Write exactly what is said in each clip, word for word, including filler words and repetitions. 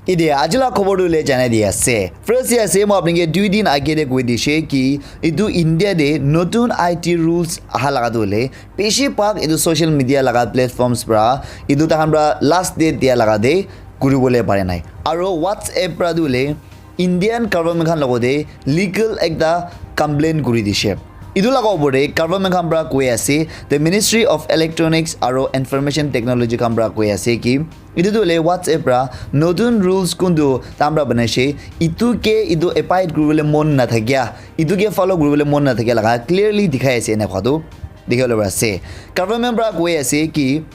Ide ajila khobor tu le janai di ase. First ya ase, mo apni ke dui din age de koi dishe ki itu India de notun I T rules aha laga tu le bishi bhag itu social media laga platforms pra itu tahan pra last date dia laga de kuri bole pare nai. Aro WhatsApp pra tu le Indian government khan logote legal ekta complaint kuri dishe. Itu laga opor te government khan pra koi ase, the Ministry of Electronics aro Information Technology khan pra koi ase ki itu tu le WhatsApp pra notun rules kuntu tamra banaise, itu ke itu abide kuribole mon nathakia, itu ke follow kuribole mon nathakia laga clearly dikhai ase ena koi tu dikhi bole pare ase. Government pra koi ase ki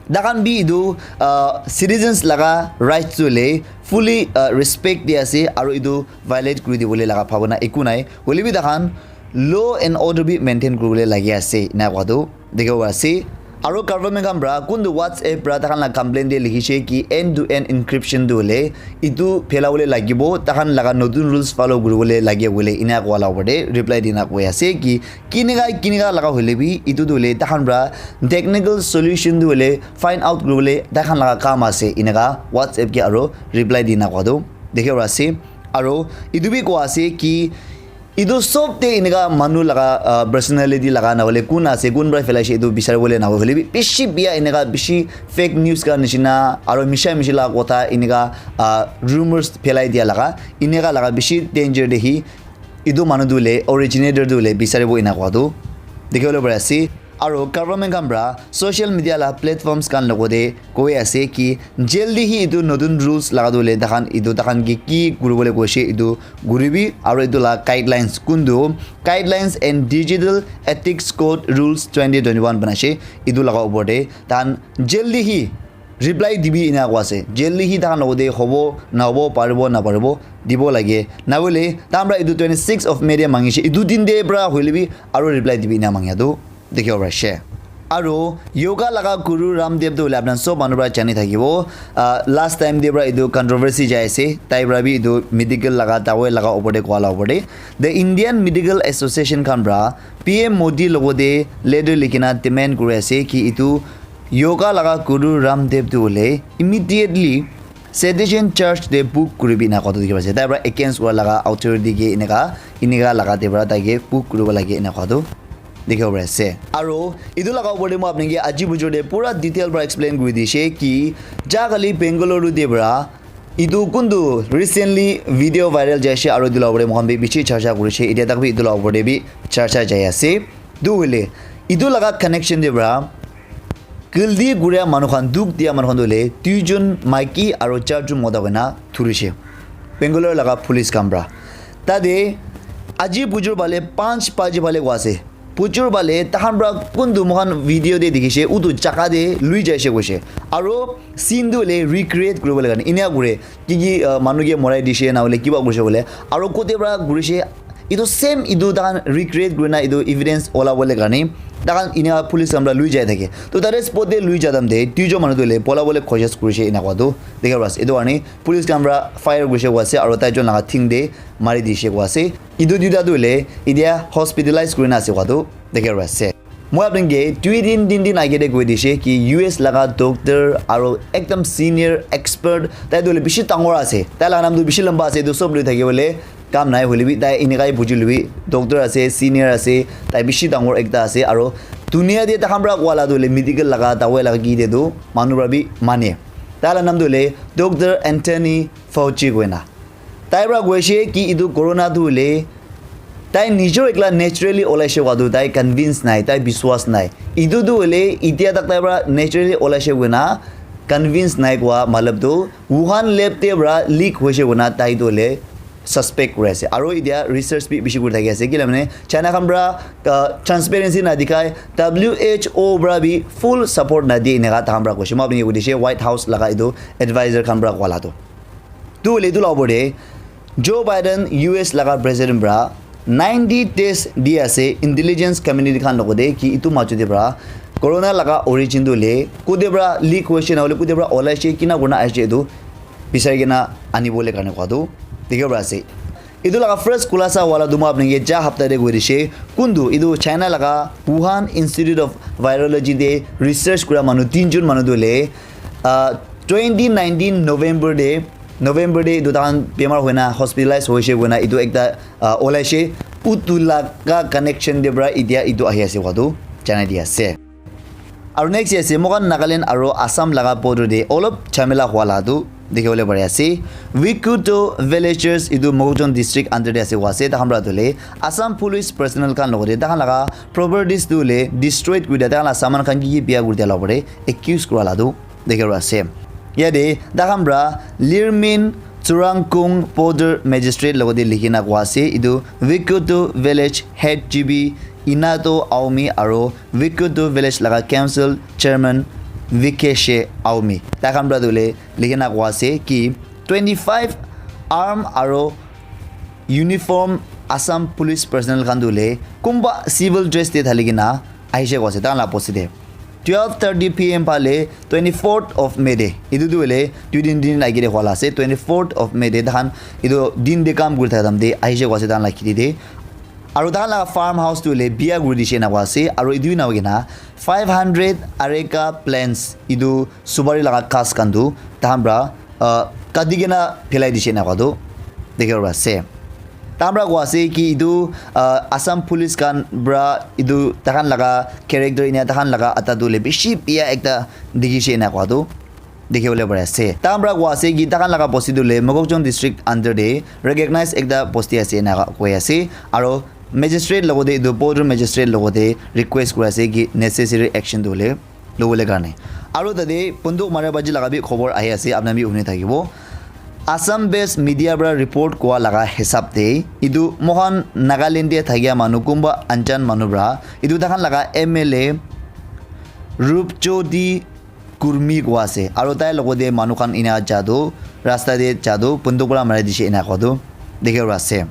Tahan bi itu uh, citizens laga rights tu le fully uh, respect di ase aro itu violate kuri dibole laga bhabana eku nai. Hoile bi tahan law and order bi maintain kuribole lagi ase ena koi tu dikhibo ase. Aro government khan pra kuntu WhatsApp pra tahan la complaint de likhishe ki end to end encryption tu le itu phelabole lagibo, tahan laga notun rules follow kuribole lage bole ena koa la opor te reply dina koi ase ki kinika kinika laga hoile bi itu tu le tahan pra technical solution tu le find out kuribole tahan laga kam ase, eneka WhatsApp ke aro reply dina koa tu dikhibo ase. Aro itu bi koa ase ki itu sob te eneka manu laga uh, personality laga na hoile kun ase, kun pra phelaishe itu bisari bole na hoile bi bishi bia eneka bishi fake news ka nishina aro misha mishi laga kotha eneka uh, rumors phelai dia laga eneka laga bishi danger de hi itu manu tu le originator tu le bisari bo ena koa tu dikhi bole pare ase. Aro government khan pra social media la platforms khan logote koi ase ki jaldi hi itu notun rules laga tu le tahan itu tahan ki ki kuribole koise itu kuribi aro itu la guidelines kuntu guidelines and digital ethics code rules twenty twenty-one banaise itu laga opor te tahan jaldi hi reply dibi ena koa ase. Jaldi hi tahan logote hobo nahobo paribo naparibo dibo lage. Nahoile tahan pra itu twenty six of May te mangishe itu din te pra hoile bi aro reply dibi ena mangia tu dikhibo pare she. Aro yoga laga guru Ramdev tu hoile apna sob manu pra jani thakibo. Uh, last time te pra itu controversy jai ase. Tai pra bi itu medical laga dawai laga opor te koa la opor te the Indian Medical Association khan pra P M Modi logote letter likhina demand kuri ase ki itu yoga laga guru Ramdev tu hoile immediately Citizen Church te book kuribi ena koa tu dikhi ase. Tai pra against kura laga authority ke eneka eneka laga te pra tai ke book kuribo lage ena koa tu dikhibo pare ase. Aro itu laga opor te mo apni ke aji bujor te pura detail pra explain kuri dishe ki ja kali Bengaluru te pra itu kuntu recently video viral jaise aro itu laga opor te moikhan bi bishi charcha kurishe, itya tak bi itu laga opor te bi charcha jai ase. Tu hoile itu laga connection te pra guilty kuria manu khan, dukh dia manu khan tu hoile duijon maiki aro charjon mota koina thurishe Bangalore laga police khan pra. Tate aji bujur bale panch baji bale koa ase. Bujur bale tahan pra kuntu moikhan video te dikhishe utu jaka te lui jaishe koishe. Aro scene tu hoile recreate kuribole karne enia kure ki ki uh, manu ke morai dishe na hoile kiba kurishe bole aro kote pra kurishe itu same itu tahan recreate kurina itu evidence ola bole karne tahan enia police khan pra lui jai thake. To tate spot te lui jadam te duijon manu tu hoile pola bole koshish kurishe ena koa tu dikhibo pare ase. Itu karne police khan pra fire kurishe koa ase aro taijon laga thing te mari dishe koa ase. Itu duita tu hoile itya hospitalize kurina ase koa tu dikhibo pare ase. Moi apni ke dui din tin din age te koi dishe ki U S laga doctor aro ekdam senior expert, tai tu hoile bishi dangor ase, tai laga naam tu bishi lamba ase, etu sob lui thaki bole kam nai hoile bi tai enika hi buji lobi, doctor ase, senior ase, tai bishi dangor ekta ase aro dunia te takhan para koa la tu hoile medical laga dawai laga ki te tu manu para bi mane. Tai la naam tu hoile Doctor Anthony Fauci koina. Tai para koise ki etu corona tu hoile tai nijor ekla naturally olaise koa tu tai convince nai, tai biswas nai. Etu tu hoile etia tak tai para naturally olaise koina convince nai koa matlab tu Wuhan lab te para leak hoise koina tai tu hoile suspect kuri ase. Aro etia research bi bishi kuri thaki ase. Kila mane China khan para, ah, transparency na dikhai, W H O para bi full support na di eneka takhan para koise. Moi apni ke koi dise White House laga etu advisor khan para koa la tu. Tu hoile etu la opor te Joe Biden U S laga president para ninety days di ase intelligence community khan logote ki etu majo te para corona laga origin tu hoile kote para leak hoise na hoile kote para olaise kina kurina aise etu bisari kena ani bole karne koa tu dikhibo para ase. Etu laga first khulasa wala tu moi apni ke ja hapta te koi dise kuntu etu China laga Wuhan Institute of Virology te research kura manu tinjon manu tu hoile, ah, twenty nineteen November te November te etu tahan bemar hoina hospitalize hoise koina etu ekta, ah, olaise. Utu laga connection te para etia etu ahi ase koa tu janai di ase. Aru next ase, moikhan Nagaland aru Assam laga border te olop jhamela hua la tu dikhi bole pari ase. Vikuto villagers etu Mokokchung district under te ase koa ase. Tahan para tu le Assam police personnel khan logote tahan laga properties tu le destroyed kuri dia, tahan la saman khan ki ki biya kuri dia la pore accuse kura la tu dikhi ase. Yate tahan para Lirmin Churangkung border magistrate logote likhi na koa ase. Etu Vikuto village head G B Inato Aomi aru Vikutu village laga council chairman Vikeshe Aomi. Tai khan para tu le likhi na koa ase ki twenty-five arm aro uniform Assam police personnel khan tu le kumba civil dress te thali kena ahise koa ase tai khan la bosti te. Twelve thirty P M phale twenty-fourth of May te. Etu tu hoile dui din din lagi de wala ase. Twenty-fourth of May te tai khan etu din de kam kuri thaka time te ahise koa ase tai khan la kheti te. Aru tai khan la farm house tu hoile biya kuri dishe ena koa ase. Aru etu na hoikena five hundred areca plants etu supari laga ghas khan tu tai khan para, ah, kati kena phelai dishe ena koa tu dikhi bo pari ase. Tai khan para koa ase ki etu, ah, Assam police khan para etu tai khan laga character ena tai khan laga ata tu hoile bishi biya ekta dikhishe ena koa tu dikhi bole pari ase. Tai khan para koa ase ki tai khan laga bosti tu hoile Mokokchung district under te recognize ekta bosti ase ena koi ase. Aru magistrate logote etu border magistrate logote request kuri ase ki necessary action tu hoile lobole karne. Aru tate bunduk mara baji laga bi khobor ahi ase, apni khan bi huni thakibo. Assam based media para report kua laga hisab te etu moikhan Nagaland te thakia manu kumba anjan manu para etu tai khan laga M L A Rupjyoti Kurmi kua ase. Aru tai logote manu khan ena ja tu rasta te ja tu bunduk para mari dishe ena koa tu dikhi bo pari ase.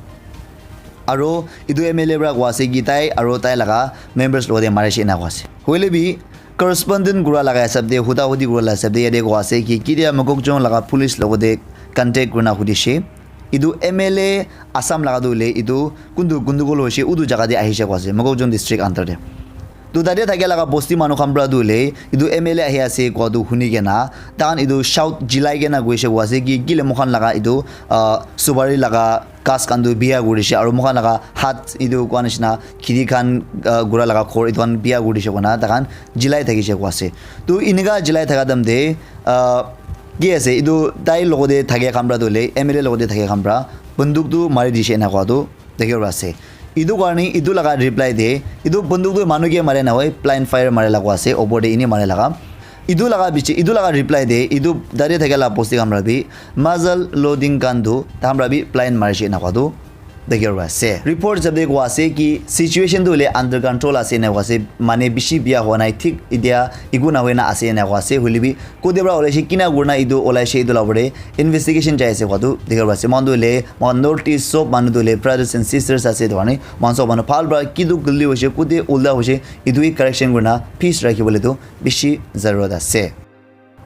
Aru etu M L A para koa ase ki tai aru tai laga members logote marishe ena koa ase. Hoile bi correspondent kura laga hisab te, huda hudi kura laga hisab te yate koa ase ki kitia Mokokchung laga police logote contact kurina hudishe. Etu M L A Assam laga tu hoile etu kuntu kuntu kol hoishe utu jaga te ahishe koa ase, Mokokchung district under te. Tu tate thakia laga bosti manu khan para tu hoile etu M L A ahi ase koa tu huni kena tai khan etu shout jilai kena koishe koa ase ki kile moikhan laga etu, ah, supari laga ghas khan tu biya kuri dishe aru moikhan laga hat etu koa nishina kheti khan, ah, kura laga ghor etu khan biya kuri dishe koina tai khan jilai thakishe koa ase. Tu enika jilai thaka time te, ah, ki ase etu tai logote thakia khan para tu hoile M L A logote thakia khan para bunduk tu mari dishe ena koa tu dikhi bo pari ase. Etu karne etu laga reply te etu bunduk tu manu ke mare na hoi, blind fire mare laga ase, opor te ene mare laga. Etu laga biche, etu laga reply te etu tate thakia laga bosti khan para bi muzzle loading gun tu tai khan para bi blind marishe ena koa tu dikhi bo pari ase. Report hisab te koa ase ki situation tu hoile under control ase ena koa ase, mane bishi biya hua nai, thik etia eku na hoina ase ena koa ase. Hoile bi kote para olaishe, kina kurina etu olaishe, etu la opor te investigation jai ase koa tu dikhi bo pari ase. Moikhan tu hoile moikhan North East sob manu tu hoile brothers and sisters ase, etu karne moikhan sob manu bhal para kitu galti hoishe, kote ulta hoishe, etu he correction kurina peace rakhi bole tu bishi zarurat ase.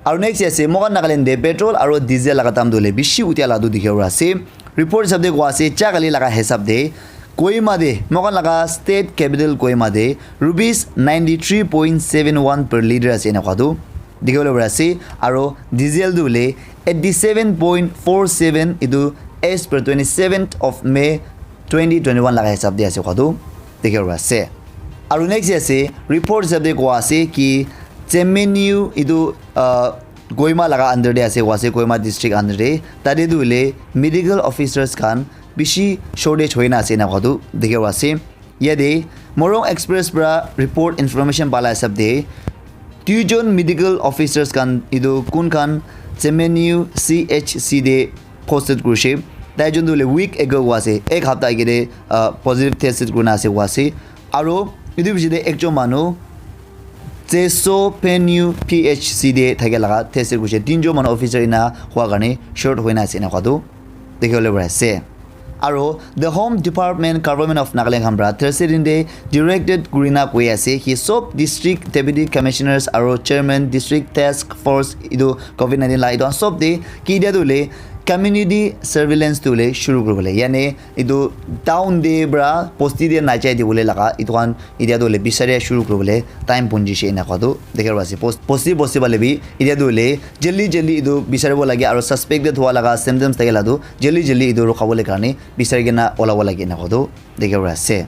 Aru next ase, moikhan Nagaland te petrol aru diesel laga dam tu hoile bishi uthia la tu dikhi bo pari ase. Report hisab te koa ase, ja kali laga hisab te Kohima te, moikhan laga state capital Kohima te rupees ninety three point seven one per litre ase ena koa tu dikhi bole pari ase. Aru diesel tu hoile eighty seven point four seven, etu as per twenty seventh of May twenty twenty one laga hisab te ase koa tu dikhi bo pari ase. Aru next ase, report hisab te koa ase ki Chemeniu etu, ah, Kohima laga under te ase koa ase, Kohima district under te. Tate tu hoile medical officers khan bishi shortage hoina ase ena koa tu dikhi bo pari ase. Yate Morung Express para report information pala hisab te duijon medical officers khan etu kun khan Chemeniu C H C te posted kurishe. Tai jon tu hoile week ago koa ase, ek hapta age te, ah, positive tested kurina ase koa ase. Aru etu biche te ekjon manu Cheso Peniu P H C te thakia laga tested kurishe. Tinjon manu officer ena hua karne short hoina ase ena koa tu dikhi bole pari ase. Aru the Home Department, Government of Nagaland khan para Thursday din te directed kurina koi ase ki sob district deputy commissioners aru chairman district task force etu covid nineteen la etu khan sob te ki dia tu hoile Community surveillance tu le shuru kuribole, yane etu town de bra bosti de najai dibole laga etu khan etia tu le bisaria shuru kuribole time punjishe ena koa tu dikhi ase. Bosti bosti bale bi etia tu le jaldi jaldi etu bisaribo lage aro suspected hua laga symptoms thake la tu jaldi jaldi etu rukhabole karne bisari kena olabo lage ena koa tu dikhi ase.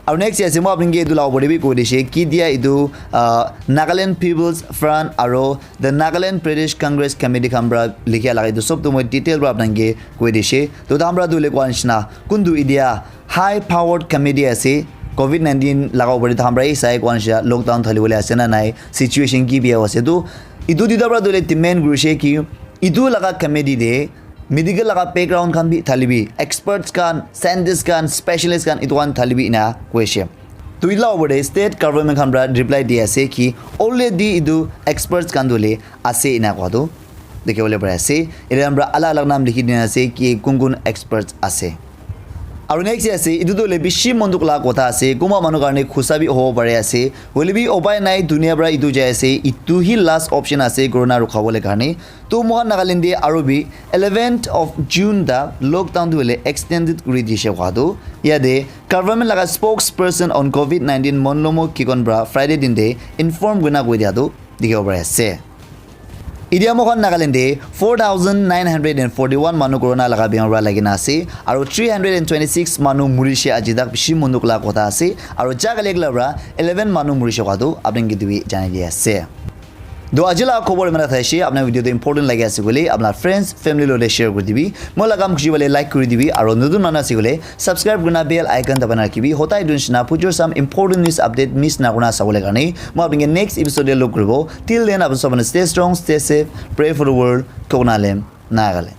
Aru next ase, moi apni ke etu la opor te bi koi dishe ki dia etu, ah, Nagaland People's Front aru the Nagaland Pradesh Congress Committee khan pra likhia laga etu sob tu moi detail pra apni ke koi dishe. To tahan pra tu le koa nishina kuntu etia high powered committee ase, covid nineteen laga opor te tahan pra hi sai koa nishina lockdown thali bole ase na nai, situation ki bia ase. To etu duita pra tu le demand kurishe ki etu laga committee de medical laga background khan bi thali bi, experts khan, scientists khan, specialist khan etu khan thali bi ena koishe. To etu la opor te state government khan pra reply di ase ki already etu experts khan tu le ase ena koa tu dikhi bole pari ase. Etu khan pra alag alag naam likhi dina ase ki kun kun experts ase. Aru next ase, etu tu le bishi mon dukh la kotha ase, kunba manu karne khusa bi hobo pari ase, hoile bi upai nai, dunia pra etu jai ase, etu hi last option ase corona rukhabole karne. To moikhan Nagaland te aru bi eleventh of June ta lockdown tu hoile extended kuri dishe koa tu yate government laga spokesperson on covid nineteen Monlomo Kikon pra Friday din te inform kurina koi dia tu dikhibo pari ase. Etia moikhan Nagaland te four thousand nine hundred and forty one manu corona laga bimar pra lagi na ase aru three hundred and twenty six manu murishe aji tak, bishi mon dukh la kotha ase aru jaga lek la pra eleven manu murishe koa tu apni ke tu bi janai di ase. To aji la khobor imana thaishe, apna video tu important lagi ase koile apna friends, family lote share kuri dibi. Moi la kam khushi bole like kuri dibi aru notun manu ase koile subscribe kurina bell icon dabana rakhibi. Hotai dun shina future some important news update miss na kurna sabole karne. Moi apni ke next episode te log kuribo. Till then, apni sob stay strong, stay safe, pray for the world. Koknalem, Nagaland.